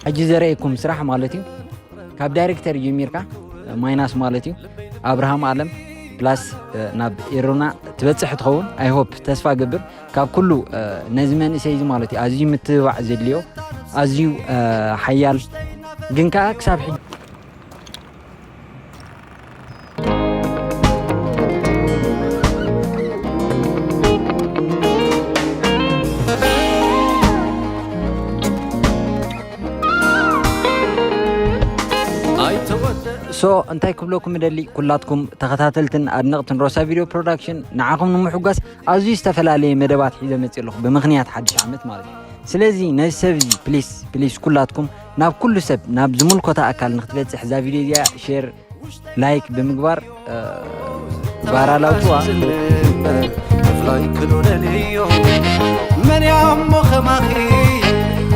ሕጂ ዘርእየኩም ስራሕ ማለት እዩ። ካብ ዳይሬክተር ጀሚርካ ማይናስ ማለት እዩ። ኣብርሃም ኣለም ፕላስ ናብ ኤሮና ትበፅሕ ትኸውን። I hope፣ ተስፋ ገብር። ካብ ኩሉ ነዚ መንእሰይ እዚ ማለት እዩ ኣዝዩ ምትብባዕ ዘድልዮ፣ ኣዝዩ ሓያል፣ ግን ከዓ ክሳብ ሕጂ ሶ እንታይ ክብለኩም እደሊ፣ ኩላትኩም ተኸታተልትን ኣድነቕትን ሮሳ ቪድዮ ፕሮዳክሽን፣ ንዓኹም ንምሕጓስ ኣዝዩ ዝተፈላለየ መደባት ሒዘ መፅእ ኣለኹ፣ ብምኽንያት ሓድሽ ዓመት ማለት እዩ። ስለዚ ነዚ ሰብ እዚ ፕሊስ ፕሊስ ኩላትኩም ናብ ኩሉ ሰብ፣ ናብ ዝምልኮታ ኣካል ንክትበፅሕ እዛ ቪድዮ እዚኣ ሼር፣ ላይክ ብምግባር ባራ ላውፅዋ። እምበር ክፍላይ ክሉለልዮ መን ያሞ ከማኺ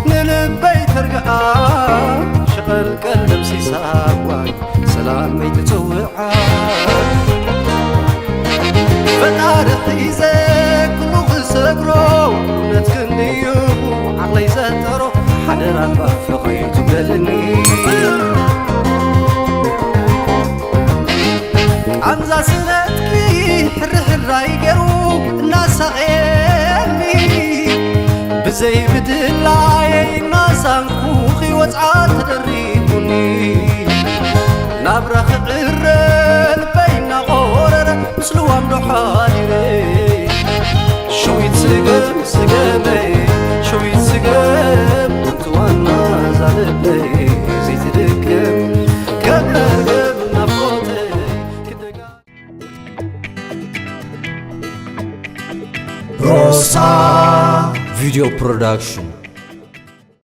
ንልበይ ተርግኣ ሸቐልቀል ደምሲሳ ዋይ ሰላመይ ትፅውዓ ፈጣሪ ሒዘ ኩሉ ክሰግሮ እውነት ክንድዩ ዓቕለይ ዘጠሮ ሓደራ እባ ፍቕሪ ትብለልኒ ቃንዛ ስነትኪ ሕርሕራይ ገሩ እናሳቐየኒ ብዘይ ምድላየይ እናሳንኩ ክወፅዓ ተደሪቡኒ ናብራ ክዕረ ልበይ እናቖረረ ምስ ልዋም ዶ ሓዲረ ሸዊት ስገም ስገመይ ሸዊት ስገም ኣንቲ ዋና ዛለበይ ዘይትድክም ከም መርገም ናፍቆተይ ክደጋ ሮሳ ቪድዮ ፕሮዳክሽን